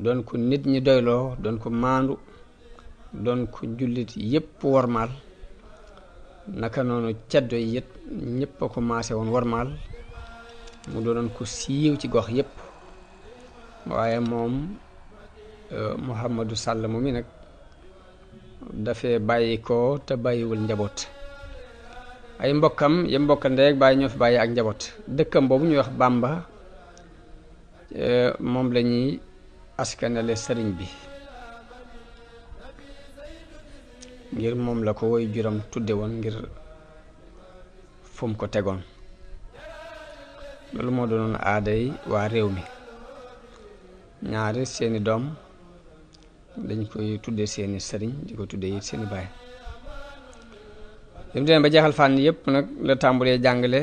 doon ko nit ñi doyloo doon ko maandu doon ko jullit yépp wormaal naka noonu ceddo yi it ñépp a ko maase woon wormaal mu doonoon ko siiw ci gox yépp waaye moom Mouhamadou Sall mu mi nag dafee bàyyi ko te bàyyiwul njaboot ay mbokkam ya mbokka ndeeg bàyyi ñoo fi bàyyi ak njaboot dëkkam boobu ñuy wax Bamba moom la ñuy askanale sëriñ bi ngir moom la ko woy juram tudde woon ngir fu mu ko tegoon loolu moo doonoon aaday waa réew mi ñaari seeni doom dañ koy tudde seeni sëriñ di ko tudde it seeni baay dem ba jeexal fànn yépp nag la tàmbulee jàngale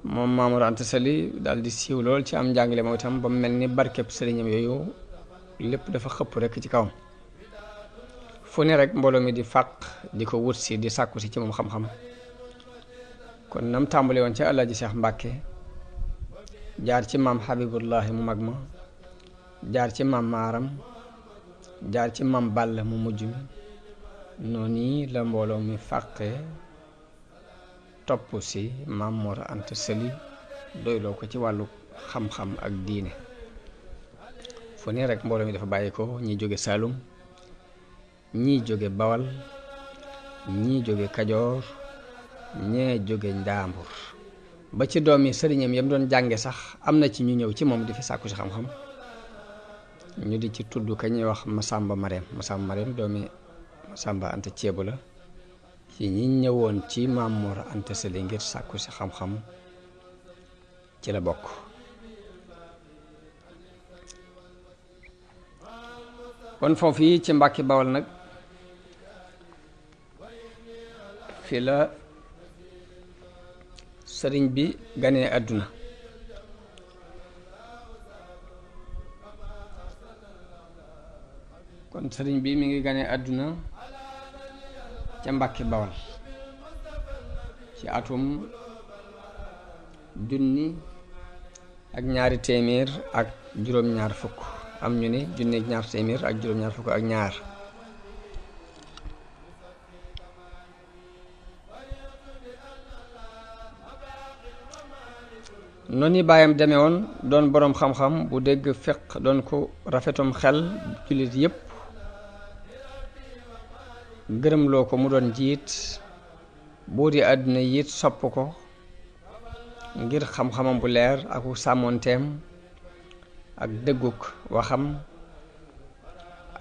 moom Mamour Anta Sali daal di siiw lool ci am njàngale moom itam ba mu mel ni barkeb sëriñam yooyu lépp dafa xëpp rekk ci kawam fu ne rek mbooloo mi di fàq di ko wut si di sàkku si ci moom xam-xam kon nam tàmbale woon ci Alaaji Cheikh Mbàkke jaar ci maam Habibullahi mu mag ma jaar ci maam Maaram jaar ci maam Balla mu mujj mi noonu la mbooloo mi fàqe topp si maam Mor Anta Sali doyloo ko ci wàllu xam-xam ak diine fu ne rek mbooloo mi dafa bàyyi ko ñi jóge Saalum ñii jóge Bawal ñii jóge Kajoor ñee jóge Njaambur ba ci doomi sëriñam yam doon jànge sax am na ci ñu ñëw ci moom di fi sàkku si xam-xam ñu di ci tudd ka ñuy wax Masamba Mareem doomi Masamba Anta Ceebu la ci ñi ñëwoon ci Maam Mor Anta Sali ngir sàkku si xam-xam ci la bokk kon foofu yi ci Mbàkke Bawal nag fi la sëriñ bi ganee àdduna kon sëriñ bi mi ngi ganee àdduna ca Mbàkke Bawal ci atum 1220 am ñu ne 1222 noonu baayam demee woon doon boroom xam-xam bu dégg fiq doon ko rafetum xel jullit yépp gërëmloo ko mu doon jiit boo di àdduna yit sopp ko ngir xam-xamam bu leer ak sàmmoonteem ak dëgguk waxam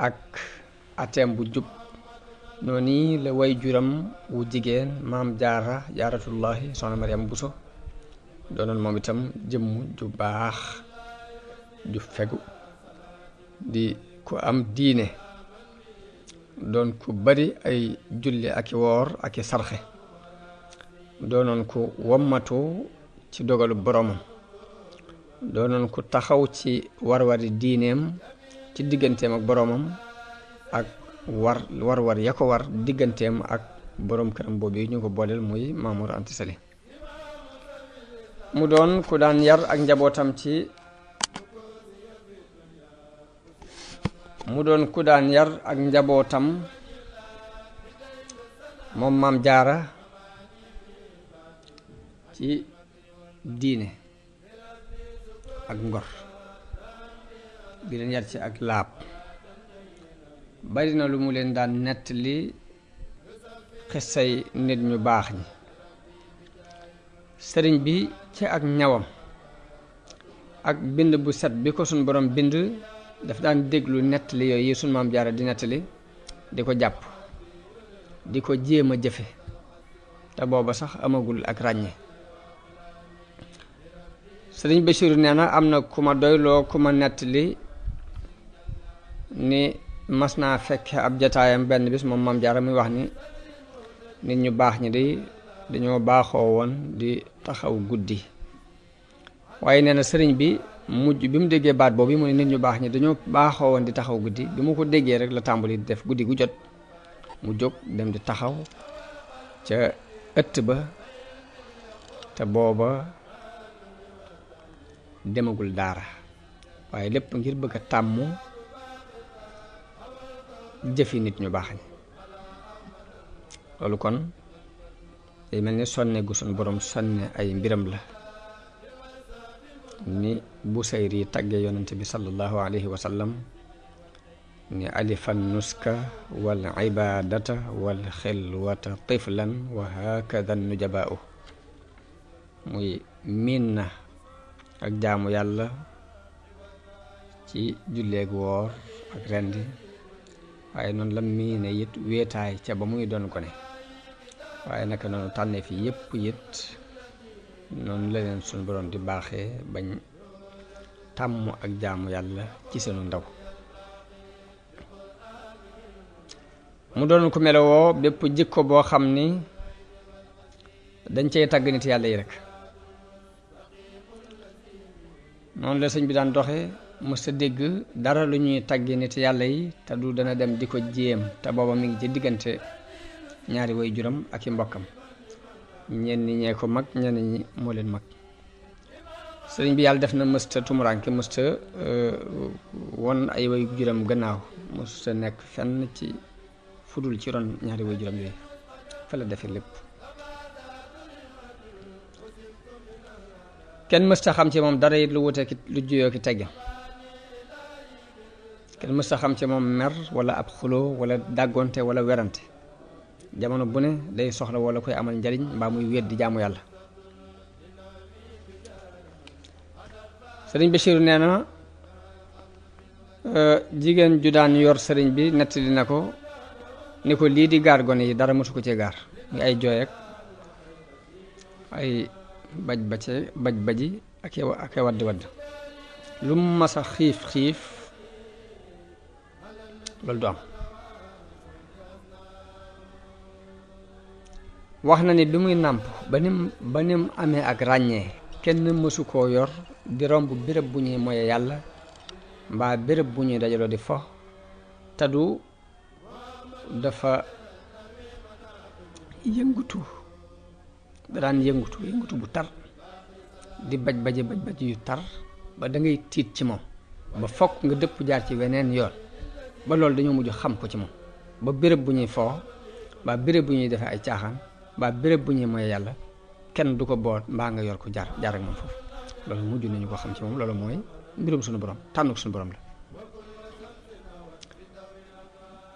ak ateem bu jub noonu la way juram wu jigéen maam jaaratullahi soxna Mariam Buso doonoon moom itam jëmm ju baax ju fegu di ku am diine doon ku bari ay julli ak i woor ak i sarxe doonoon ku wommatu ci dogalu boromam doonoon ku taxaw ci war-wari diineem ci digganteem ak boromam ak war ya ko war digganteem ak borom këram boobu ñu ko booleel muy Maam Mor Anta Sali mu doon ku daan yar ak njabootam moom Maam Jaara ci diine ak ngor di leen yar ci ak laab bari na lu mu leen daan nettali xissay nit ñu baax ñi sëriñ bi ci ak ñawam ak bind bu set bi ko suñ borom bind daf daan déglu nettali yooyu suñ Maam Jaara di nettali di ko jàpp di ko jéem a jëfe te booba sax amagul ak ràññe sëriñ Basiiru nee na am na ku ma doyloo ku ma nettali ni mas naa fekk ab jataayam benn bis moom Maam Jaara muy wax ni nit ñu baax ñi dañoo baaxoo woon di taxaw guddi waaye nee na sëriñ bi mujj bi mu déggee baat boobu mu ne nit ñu baax ñi dañoo baaxoo woon di taxaw guddi bi mu ko déggee rek la tàmbali di def guddi gu jot mu jóg dem di taxaw ca ëtt ba te booba demagul daara waaye lépp ngir bëgg a tàmm jëfi nit ñu baax ñi. loolu kon day mel ni sonne gu suñ borom sonne ay mbiram la, ni Busayri tagge yonente bi sallallahu alayhi wa sallam ni alifan nuska wal ibadata wal xilwata tiflan wa hakada nujabaa'u, muy miin na ak jaamu yàlla ci julleeg woor ak rendi, waaye noonu la miine it wéetaay ca ba muy doon ko ne, waaye naka noonu tànnee fi yépp it noonu la leen suñu borom di baaxee bañ tàmm ak jaamu yàlla ci seenu ndaw. mu doon ko melowoo bépp jikko boo xam ni dañ cey tàgg nit yàlla yi rek. noonu la sëñ bi daan doxe, mës a dégg dara lu ñuy tàgge nit yàlla yi te du dana dem di ko jéem, te booba mi ngi ci diggante ñaari way juram ak i mbokkam, ñenn ñee ko mag ñenn ñi moo leen mag. sëriñ bi yàlla def na mësta tumuraanke, mësta won ay way juram gannaaw, mësta nekk fenn ci fudul ci ron ñaari way juram yooyu, fa la defe lépp. kenn mësta xam ci moom dara it lu wute ki lu juyoo ki tegge, kenn mësta xam ci moom mer wala ab xuloo wala dàggonte wala werante. jamono bu ne day soxla wala koy amal njariñ mbaa muy weddi jaamu yàlla. sëriñ Bachiru nee na jigéen ju daan yor sëriñ bi nettali na ko ni ko lii di gaar gone yi dara mësu ko cee gaar, muy ay jooy ak ay baj baji ak wadd wadd. lu mu masa xiif loolu du am. wax na ni bi muy nàmp ba nim amee ak ràññee, kenn mësu koo yor di romb béréb bu ñuy moye yàlla mbaa béréb bu ñuy dajaloo di fo te du dafa yëngutu, da daan yëngutu bu tar, di baj yu tar ba da ngay tiit ci moom, ba fokk nga dëpp jaar ci weneen yoon, ba loolu dañoo mujj xam ko ci moom. ba béréb bu ñuy foo mbaa béréb bu ñuy defee ay caaxaan mbaa béréb bu ñuy moye yàlla kenn du ko boot mbaa nga yor ko jaar ak moom foofu. loolu mujj nañu ko xam ci moom. loolu mooy mbirum suñu borom, tànn ko suñu borom la.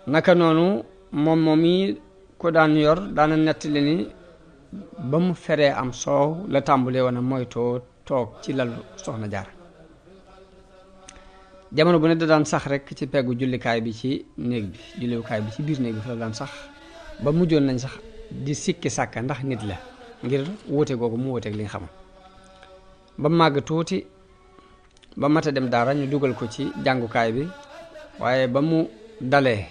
naka noonu moom yi ko daan yor daana nettali ni ba mu feree am soow la tàmbulee woon a moytoo toog ci lalu soxna jaar. jamono bu ne da daan sax rek ci peggu jullikaay bi ci néeg bi, jullikaay bi ci biir néeg bi fa la daan sax, ba mujjoon nañ sax di sikki sàkka ndax nit la, ngir wuute googu mu wuuteeg li nga xam. ba màgg tuuti ba mat a dem daara ñu dugal ko ci jàngukaay bi, waaye ba mu dalee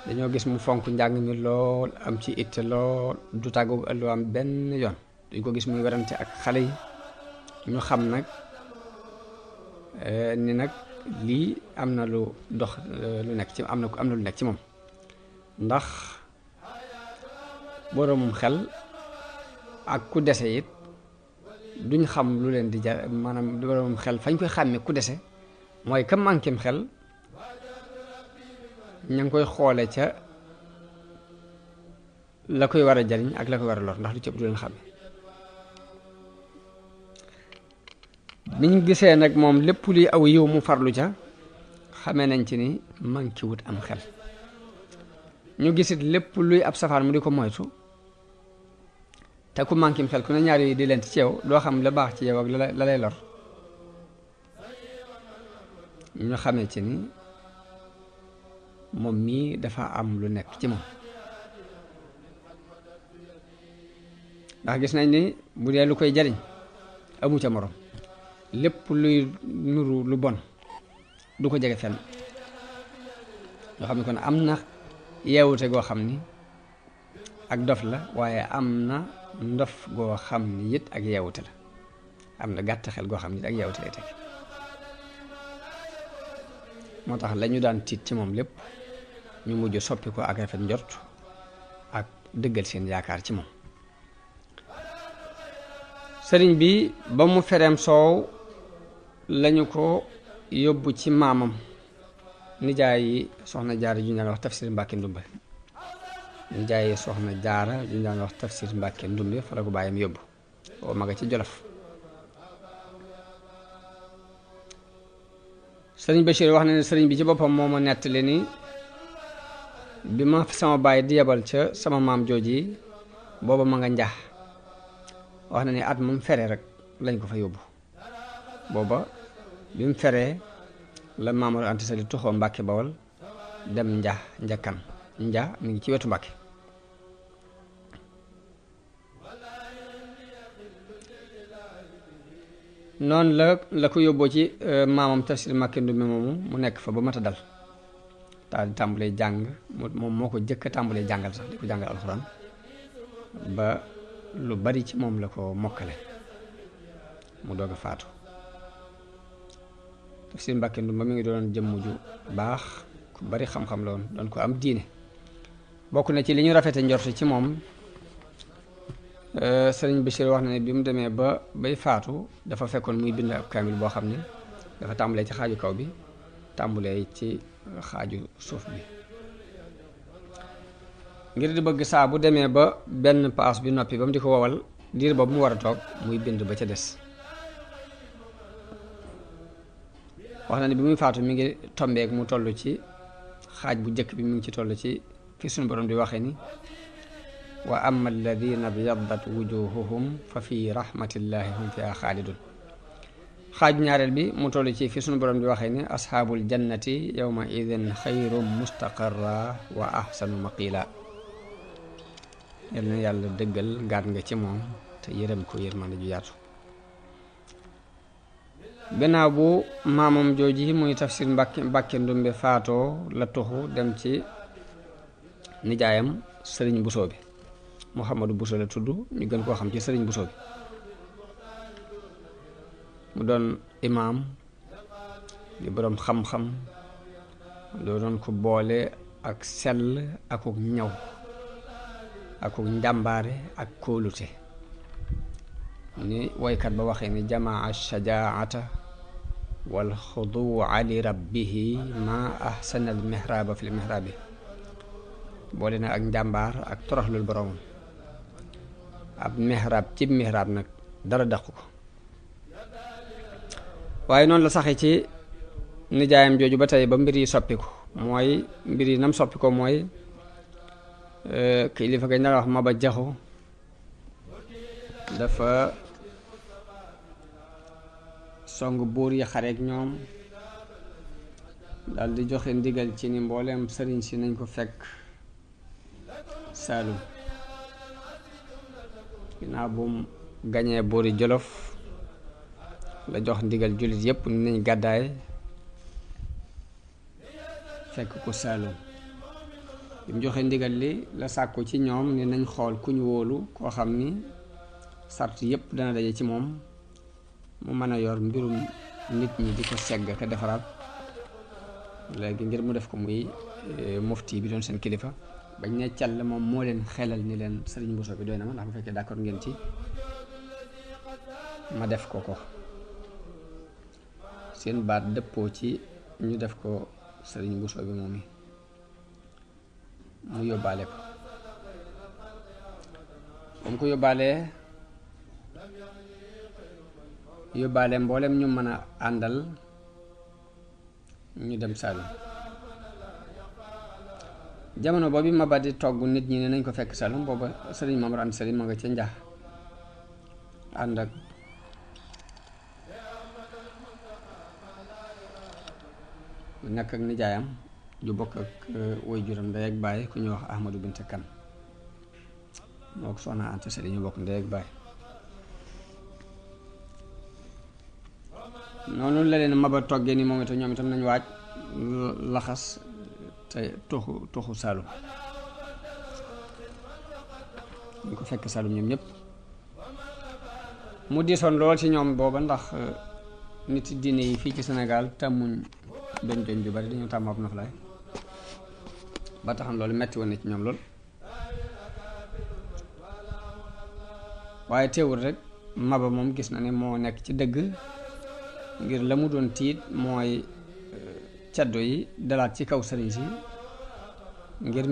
dañoo gis mu fonk njàng mi lool, am ci itte lool, du tàggu ëllu am benn yoon. duñ ko gis muy werante ak xale yi. ñu xam nag ni nag lii am na lu dox lu nekk ci am na lu nekk ci moom, ndax boroomum xel ak ku dese it duñ xam lu leen di jar. maanaam boroomum xel fañ koy xàmmee ku dese mooy ka manquém xel, ña ngi koy xoole ca la koy war a jariñ ak la koy war a lor, ndax lu ci ëpp du leen xàmme. niñ gisee nag moom lépp luy aw yiw mu farlu ca, xamee nañ ci ni manqué wut am xel. ñu gisit lépp luy ab safaan mu di ko moytu, te ku manqué xel ku ne ñaar yi di leen ci yow, doo xam la baax ci yow ak la lay lor. ñu xamee ci ni moom mii dafa am lu nekk ci moom. ndax gis nañ ni bu dee lu koy jariñ amu ca morom, lépp luy nuru lu bon du ko jege fenn. yoo xam ne kon am na yeewute goo xam ni ak dof la, waaye am na ndof goo xam ni it ak yeewute la. am na gàtt xel goo xam ni it ak yeewute lay teg. moo tax lañu daan tiit ci moom lépp ñu mujj soppi ko ak rafet njort ak dëggal seen yaakaar ci moom. sëriñ bi ba mu fereem soow lañu ko yóbbu ci maamam nijaay yi soxna jaara ju ñu daan wax tafsir Mbàkke Ndumbe nijaay yi soxna jaara ju ñu daan wax tafsir Mbàkke Ndumbe fa la ko bàyyam yóbbu oo maga ci Jolof. sëriñ Bachir wax na ne sëriñ bi ci boppam moo ma nettali ni bi ma sama baay di yebal ca sama maam jooji booba ma nga njax wax na ni at mu fere rek lañ ko fa yóbbu booba bi mu feree la Maamor Anta Sali tuxoo Mbàkke Bawol dem njakkan nja mi ngi ci wetu Mbàkke. noonu la ko yóbboo ci maamam tafsir Mbàkke Ndumbe moomu mu nekk fa ba mat a dal daal di tàmbalee jàng moom moo ko jëkk a tàmbalee jàngal sax di ko jàngal alxuraan ba lu bari ci moom la ko mokkale mu doog a faatu. tafsir Mbàkke Ndumbe mi ngi doon jëmm ju baax ku bari xam-xam la woon doon ko am diine bokk na ci li ñu rafete njort ci moom. sëriñ Bachir wax na ne bi mu demee bay faatu dafa fekkoon muy bind ab kaamil boo xam ne dafa tàmbalee ci xaaju kaw bi tàmbalee ci xaaju suuf bi ngir di bëgg saa bu demee ba benn paas bi noppi ba mu di ko wowal diir boobu mu war a toog muy bind ba ca des. wax na ne bi muy faatu mi ngi tombeek mu toll ci xaaj bu njëkk bi mi ngi ci toll ci fi suñu borom di waxee ni wa amma alladina byaddat wujuhuhum fa fi rahmatillahi hum fiha xaalidun. xaaju ñaareel bi mu toll ci fi sunu borom di waxee ni asxaabul jannati yawma idin xayrum mustaqarra wa ahsanu maqila. yal na yàlla dëggal gaat nga ci moom te yërëm ko yërmande ju yaatu. gannaaw bu maamam jooji muy tafsir Mbàkke Ndumbe faatoo la tuxu dem ci nijaayam sëriñ Busoo bi Mouhamadou Bousso la tudd ñu gën koo xam ci sëriñ Bousso bi mu doon imaam di boroom xam-xam loo doon ko boole ak sell akuk ñaw akuk njàmbaare ak kóolute ni woykat ba waxee ni jamaa shajaata wal xuduwa li rabbihi ma ahsana al mihraba fi l mihrabi boole na ak njàmbaar ak toroxlul boroomam ab mihrab ci mihrab nag dara daqu ko. waaye noonu la saxee ci nijaayam jooju ba tey ba mbir yi soppiku mooy mbir yi nam soppi ko mooy kilifa gañ daan wax Maba Jaxu dafa song buur yi xareek ñoom dal di joxe ndigal ci ni mbooleem sëriñ si nañ ko fekk Saalum ginnaaw bu mu gañee buuri Jolof la jox ndigal jullit yépp ni nañ gàddaay fekk ko Saalum bi mu joxe ndigal li la sàkku ci ñoom ni nañ xool ku ñu wóolu koo xam ni sart yépp dana daje ci moom mu mën a yor mbirum nit ñi di ko segg ka defaraat léegi ngir mu def ko muy mufti bi doon seen kilifa bañ ne cal moom moo leen xelal ni leen sëriñ Bousso bi doy na ma ndax bu fekkee d'accord ngeen ci ma def ko seen baat dëppoo ci ñu def ko sëriñ Bousso bi moom mu yóbbaale ko ba mu ko yóbbaale mboolem ñu mën a àndal ñu dem Saalum jamono boobu Maba di togg nit ñi ne nañ ko fekk Saalum booba sëriñ Maamor Anta Sali ma nga ca njax ànd ak nekk ak nijaayam ju bokk ak woy juram ndey ak baay ku ñuy wax Ahmadou Binte Kan moo ko soxna Anta Sali ñu bokk ndey ak baay noonu la leen Maba toggee ni moom itam ñoom itam nañ waaj laxas te toxu Saalum ñu ko fekk Saalum ñoom ñëpp mu diisoon lool ci ñoom booba ndax nit diine yi fii ci Sénégal tàmmuñ doñ ju bari dañoo tàmm ab noflaay ba taxam loolu metti woon na ci ñoom lool waaye teewul rek Maba moom gis na ne moo nekk ci dëgg ngir la mu doon tiit mooy caddo yi dalaat ci kaw sëriñ si ngir